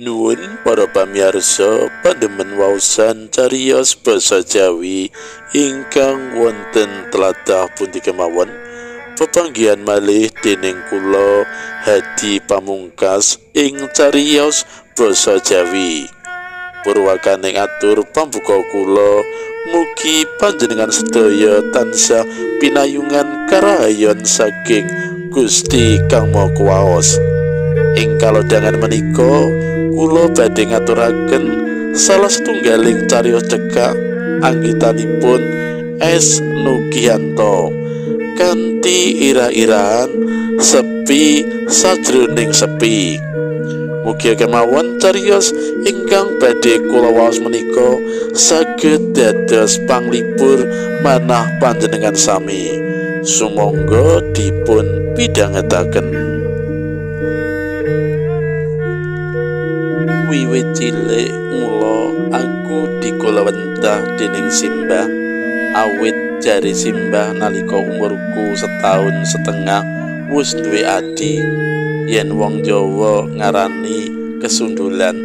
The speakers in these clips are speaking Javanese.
Nuwun para pamirsa pandemen waosan cariyos basa Jawi ingkang wonten tlatah pundi kemawon. Pepanggihan malih dening kula Hadi Pamungkas ing cariyos basa Jawi. Purwakaning atur pambuka kula, mugi panjenengan sedaya tansah pinayungan karahayon saking Gusti Kang Maha Kuwaos. Ing kalodhangan menika kula badhe ngaturaken salah setunggaling cariyos cekak anggitanipun S. Nugianto kanthi irah-irahan Sepi Sajroning Sepi. Mugi kemawon cariyos ingkang badhe kula waos menika saged dados panglipur manah panjenengan sami. Sumangga dipun pidhangetaken. Wiwit cilik mula aku dikulawentah dening simbah. Awit jare simbah nalika umurku setahun setengah wis duwe adi. Yen wong Jawa ngarani kesundulan,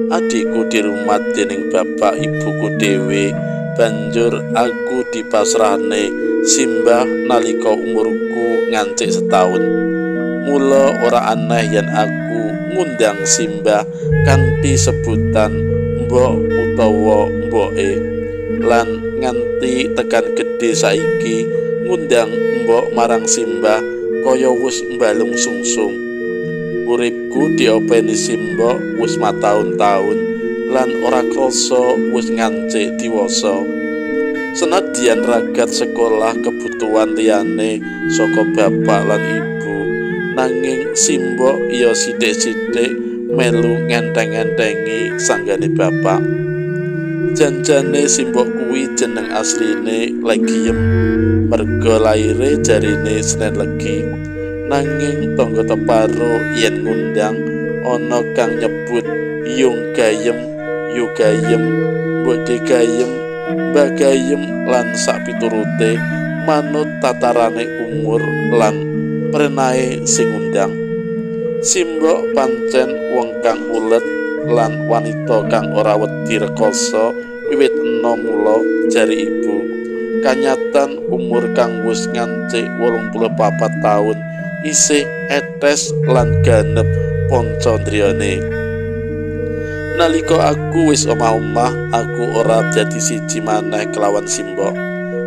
adikku dirumat dening bapak ibuku dhewe. Banjur aku dipasrahne simbah nalika umurku ngancik setahun. Mula ora aneh yen aku ngundang simbah kanthi sebutan mbok utawa mboke, lan nganti tekan gedhe saiki ngundang mbok marang simbah kaya wis mbalung sungsung. Uripku diopeni simbok wis mataun-taun lan ora krasa wis ngancik diwasa. Senadyan ragat sekolah kebutuhan liyane saka bapak lan ibu, nanging simbok ya sithik-sithik melu ngenteng-entengi sanggane bapak. Janjane simbok kuwi jeneng asline Legiem, merga laire jarine Senen Legi. Nanging tangga teparo yen ngundang ana kang nyebut Yung Gayem, Yu Gayem, Mbok De Gayem, Mbah Gayem lan sakpiturute manut tatarane umur lan prenae sing ngundang. Simbok pancen wong kang ulet lan wanita kang ora wedi rekoso wiwit enom mula jari ibu. Kanyatan umur kang wis ngancik 84 taun isih etes lan ganep poncondriyane. Nalika aku wis omah-omah, aku ora dadi siji maneh kelawan simbok,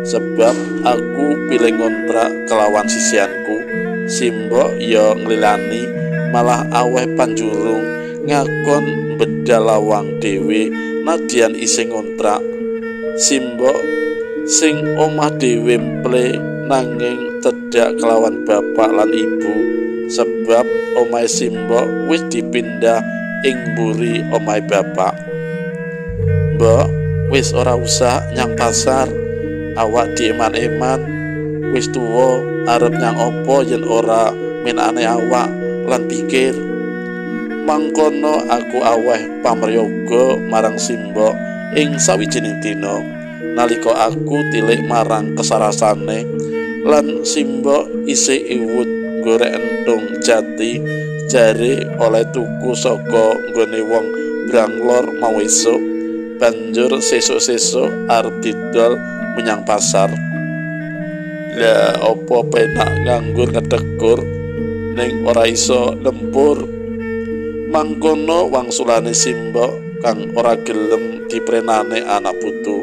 sebab aku pilih ngontrak kelawan sisianku. Simbok ya nglilani, malah aweh panjurung ngakon bedal lawang dhewe nadyan isih ngontrak. Simbok sing omah dhewe mple nanging cedhak kelawan bapak lan ibu, sebab omahe simbok wis dipindah ing mburi omahe bapak. Mbok, wis ora usah nyang pasar, awak dieman-eman, wis tuwa arep nyang opo yen ora minane awak lan pikir. Mangkono aku aweh pamriyoga marang simbok ing sawijining dina nalika aku tilik marang kesarasane lan simbok isih iwut golek entung jati jare oleh tuku saka nggone wong Branglor mau esuk, banjur sesuk-sesuk arep didol menyang pasar. Lah opo penak nganggur ngetekur ning ora iso lempur. Mangkono wangsulane simbok kang ora gelem diprenane anak putu,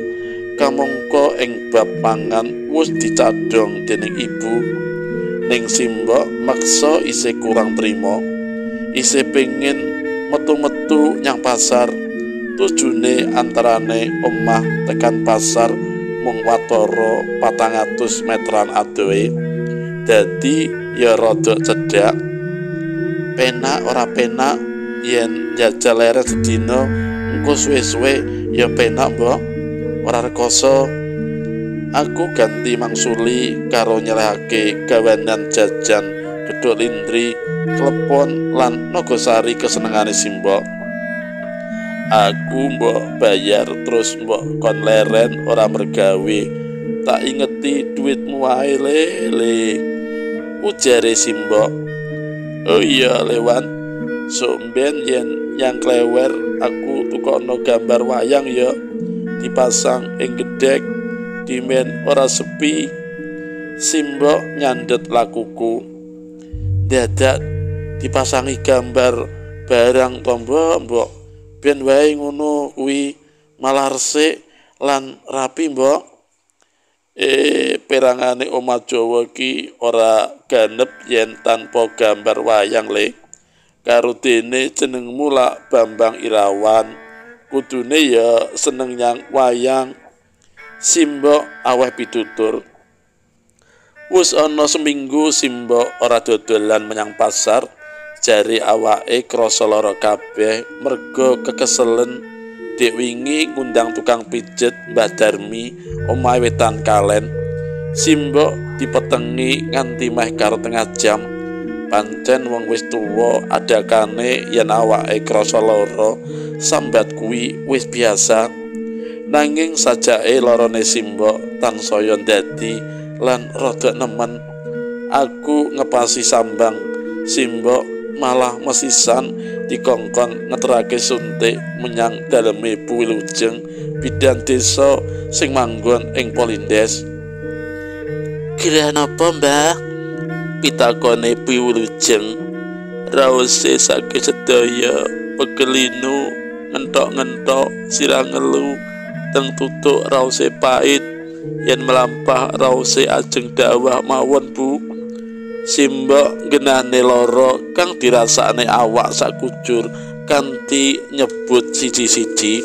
kamangka ing bab mangan wis dicadhong dening ibu. Ning simbok maksa isih kurang trima, isih pengin metu-metu nyang pasar. Tujune antarane omah tekan pasar mung watara 400 meteran adohe, dadi ya rada cedhak. Penak ora penak yen jajal leren sedina engko suwe-suwe ya penak mbok, ora rekoso. Aku ganti mangsuli karo nyelehake gawanan jajan gedhok lindri, klepon lan nogosari kesenengane simbok. Aku mbok bayar terus mbok kon leren ora mergawe, tak ingeti duitmu wae lele, ujare simbok. Oh iya lewan, Sok mben yen nyang Klewer aku tukokno gambar wayang ya, dipasang ing gedhek dimen ora sepi. Simbok nyandet lakuku. Dadak dipasangi gambar barang to mbok, mbok. Ben wae ngono kuwi malah resik lan rapi mbok. Perangane omah Jawa ki ora ganep yen tanpa gambar wayang le. Karo dene jenengmu lak Bambang Irawan, kudune ya seneng nyang wayang. Simbok aweh pitutur. Wis ana seminggu simbok ora dodolan menyang pasar, jare awake krasa lara kabeh merga kekeselen. Dek wingi ngundang tukang pijet Mbah Darmi omahe wetan kalen. Simbok dipetengi nganti meh karo tengah jam. Pancen wong wis tuwa adakane yen awake krasa lara, sambat kuwi wis biasa. Nanging sajake larane simbok tansaya ndadi lan rada nemen. Aku ngepasi sambang, simbok malah mesisan dikongkon ngeterake suntik menyang daleme Bu Wilujeng, bidan desa sing manggon ing Polindes. "Gerah napa, Mbah?" pitakone Bu Wilujeng. Raose saking sedaya pegelinu, ngentok-ngentok, sirah ngelu, teng tutuk raose pait, yen melampah raose ajeng dawah mawon, Bu. Simbok ngenane lara kang dirasakne awak sakujur kanthi nyebut siji-siji.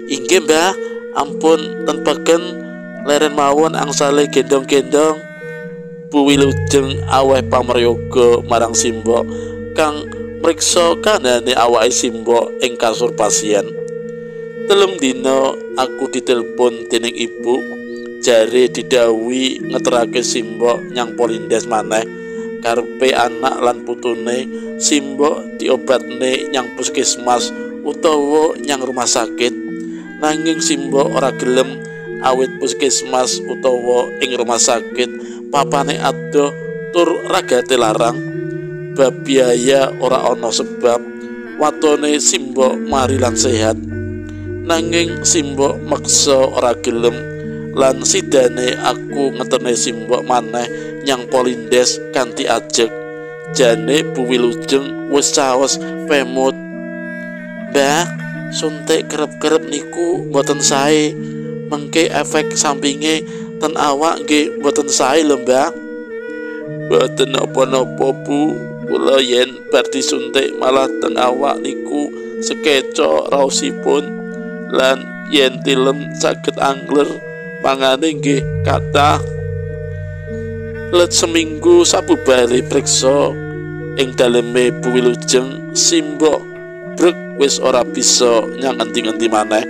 "Inggih, Mbah, ampun ten peken, leren mawon angsale gendong-gendong." Bu Wilujeng aweh pamaryoga marang simbok kang mriksa kanane awake simbok ing kasur pasien. 3 dina aku ditelpon dening ibu, jare didhawuhi ngeterake simbok nyang Polindes maneh. Karepe anak lan putune simbok diobatne nyang puskesmas utawa nyang rumah sakit. Nanging simbok ora gelem awit puskesmas utawa ing rumah sakit papane adoh tur ragate larang. Bab biaya ora ana sebab watone simbok mari lan sehat. Nanging simbok meksa ora gelem lan sidane aku ngeterne simbok maneh nyang Polindes kanthi ajeg. Jane Bu Wilujeng wis caos pemut. "Mbah, suntik kerep-kerep niku mboten sae, mengke efek sampinge ten awak nggih mboten sae lho, Mbah." "Mboten napa-napa, Bu, kula yen bar disuntik malah teng awak niku sekeca raosipun lan yen tilem saged angler, mangane nggih kathah." Let seminggu sabubare priksa ing daleme Bu Wilujeng, simbok brek wis ora bisa nyang endi-endi maneh.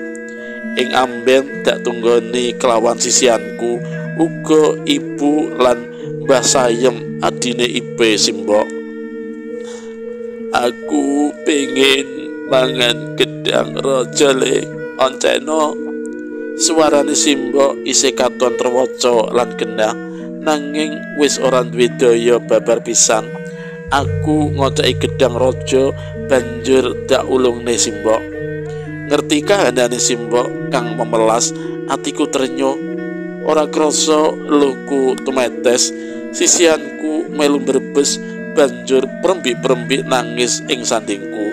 Ing amben dak tunggoni kelawan sisianku uga ibu lan Mbah Sayem adine ibe simbok. "Aku pengen mangan gedang raja le onceno." Suarane simbok isih katon trewaca lan genah, nanging wis ora duwe daya babar pisan. Aku ngoceki gedang raja banjur dak ulungne simbok. Ngerti kahanane simbok kang memelas, atiku trenyuh. Ora krasa luhku tumetes, sisianku melu brebes banjur prembik-prembik nangis ing sandingku.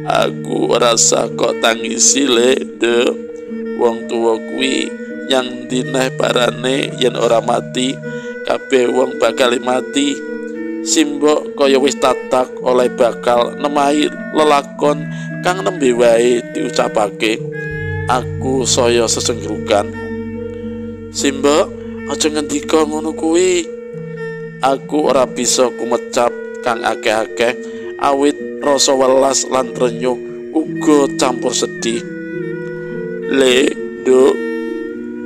"Aku ora usah kok tangisi le, Nduk. Wong tuwa kuwi nyang dineh parane yen ora mati, kabeh wong bakal mati." Simbok kaya wis tatak oleh bakal nemahi lelakon kang nembe wae diucapake. Aku saya sesenggerukan. "Simbok, aja ngendika ngono kuwi." Aku ora bisa kumecap kang akeh-akeh awit rasa welas lan trenyuh uga campur sedih. "Le, Nduk,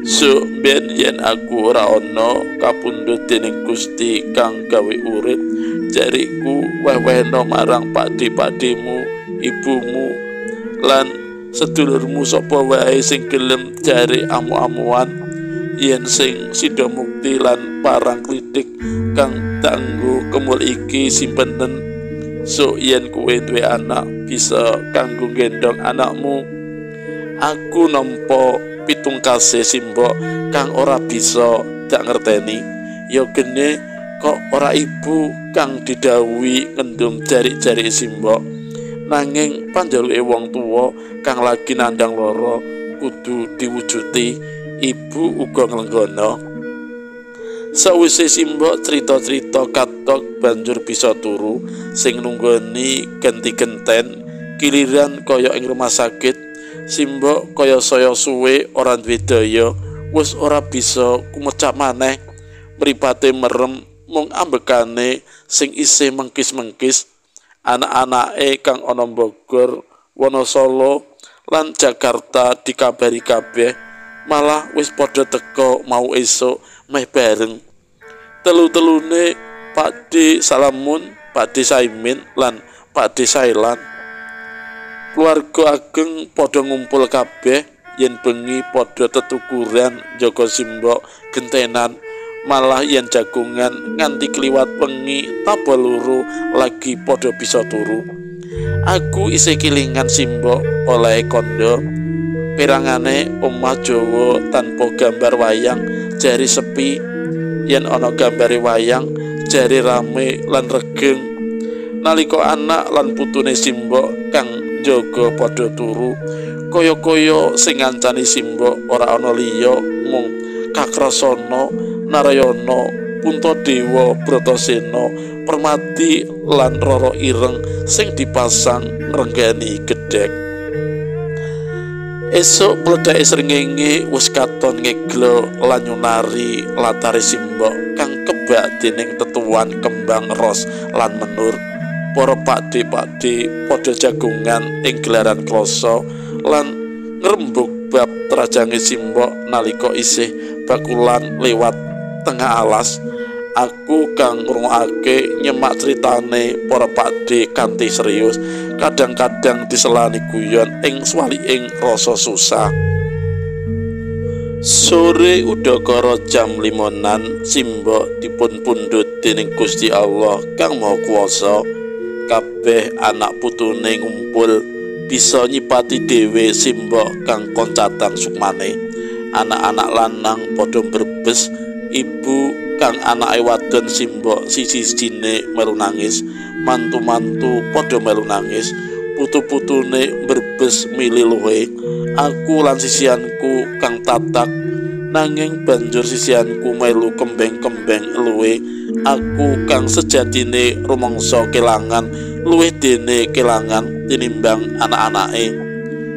sok ben yen aku ora ana kapundhut dening Gusti kang gawe urip, jariku weh-wehno marang pakde-pakdemu, ibumu lan sedulurmu sapa wae sing gelem jare amu-amuan. Yen sing sida mukti lan parang klitik kang tanggo kemul iki simpenen. Sok yen kowe duwe anak bisa kanggo gendong anakmu. Aku nampa pitungkase simbok kang ora bisa dak ngerteni. Ya gene kok ora ibu kang didhawuhi ngendum jarik-jarik simbok. Nanging panjaluke wong tuwa kang lagi nandhang lara kudu diwujuti. Ibu uga nglenggono. Sawise simbok crita-crita katok banjur bisa turu sing nunggoni genti-genten giliran kaya ing rumah sakit. Simbok kaya saya suwe ora duwe daya, wis ora bisa kumecap maneh. Mripate merem mung ambekane sing isih mengkis-mengkis. Anak-anake kang ana Bogor, Wonosolo lan Jakarta dikabari kabeh, malah wis padha teka mau esuk meh bareng. Telu-telune Pak D Salamun, Pak D Saimin lan Pak D Sailan. Keluarga ageng padha ngumpul kabeh yen bengi padha tetukuran jaga simbok gentenan, malah yen jagongan nganti kliwat wengi taba loro lagi padha bisa turu. Aku isih kelingan simbok oleh kondo pirangane omah Jawa tanpa gambar wayang jari sepi, yen ana gambare wayang jari rame lan regeng. Nalika anak lan putune simbok kang njaga padha turu, kaya-kaya sing ngancani simbok ora ana liya mung Kakrasana, Narayana, Puntadewa, Bratasena, Permadi lan Rara Ireng sing dipasang ngrenggani gedhek. Esuk pledhake srengenge wis katon ngeglo lan nyunari latare simbok kang kebak dening tetuan kembang ros lan menur. Para pakde-pakde padha jagongan ing gelaran kloso lan ngrembug bab trajange simbok nalika isih bakulan lewat tengah alas. Aku kang ngrungokake nyemak critane para pakde kanthi serius, kadang-kadang diselani guyon ing swaliking rasa susah. Sore udakara jam 5-an simbok dipun pundhut dening Gusti Allah kang Maha Kuwasa. Kabeh anak putune ngumpul bisa nyipati dhewe simbok kang koncatan sukmane. Anak-anak lanang padha brebes, ibu kang anake wadon simbok siji-sijine melu nangis, mantu-mantu padha melu nangis, putu-putune brebes mili luwe. Aku lan sisianku kang tatak, nanging banjur sisianku melu kembeng-kembeng luwe. Aku kang sejatine rumangsa kelangan luwih dene kelangan tinimbang anak-anake.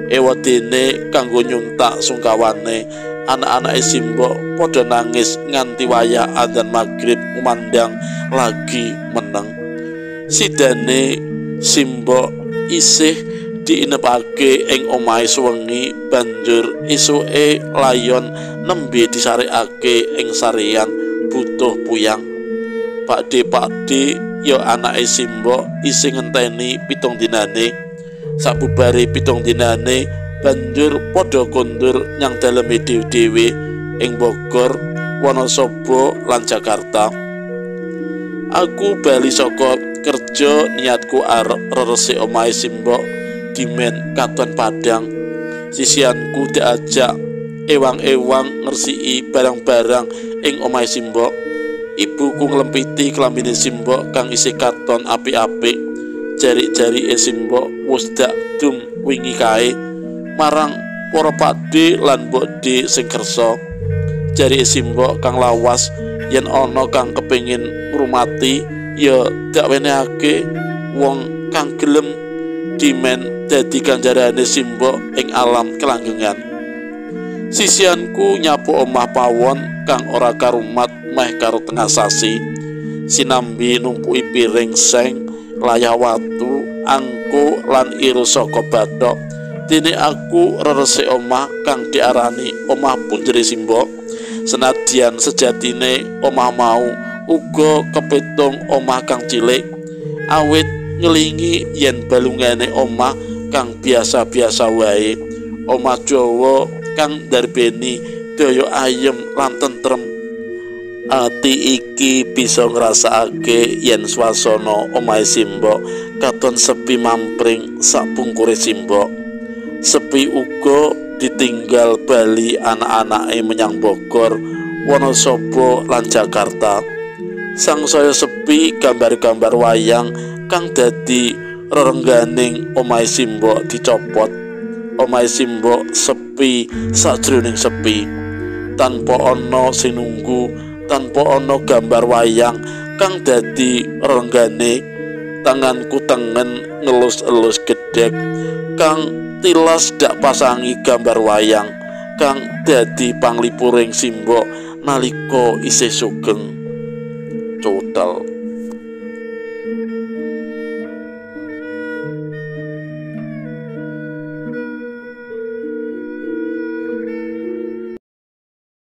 Ewadene kanggo nyuntak sungkawane, anak-anake simbok padha nangis nganti wayah adzan magrib kumandang lagi meneng. Sidane simbok isih diinepake ing omahe suwengi, banjur esuke layon nembe disarekake ing sarean butuh puyang. Pakde-pakde ya anake simbok isih ngenteni 7 dinane. Sabubare 7 dinane banjur padha kondur nyang daleme dhewe-dhewe ing Bogor, Wonosobo lan Jakarta. Aku bali saka kerja niatku arep reresik omahe simbok dimen katon padang. Sisianku diajak ewang-ewang ngresiki barang-barang ing omahe simbok. Ibuku nglempiti klambine simbok kang isih katon apik-apik. Jari-jarike simbok wis dak dum wingi kae marang para pakde lan mbokde sing kersa. Jarike simbok kang lawas yen ana kang kepengin ngrumati ya dak wenehake wong kang gelem dimen dadi ganjarane simbok ing alam kelanggengan. Sisianku nyapu omah pawon kang ora karumat meh karo tengah sasi. Sinambi numpuki piring seng, layah watu, angko lan iru saka bathok. Dene aku reresik omah kang diarani omah punjere simbok. Senadyan sejatine omah mau uga kepitung omah kang cilik, awit ngelingi yen balungane omah kang biasa-biasa wae. Omah Jawa kang darbeni daya ayem lan tentrem. Ati iki bisa ngrasakake yen swasana omahe simbok Katon sepi mampring sakpungkure simbok. Sepi uga ditinggal bali anak-anake menyang Bogor, Wonosobo lan Jakarta. Sangsaya sepi gambar-gambar wayang kang dadi rerengganing omahe simbok dicopot. Omahe simbok sepi sajroning sepi, tanpa ana sing nunggu, tanpa ana gambar wayang kang dadi renggane. Tanganku tengen ngelus-elus gedhek kang tilas dak pasangi gambar wayang kang dadi panglipuring simbok nalika isih sugeng. Cotal.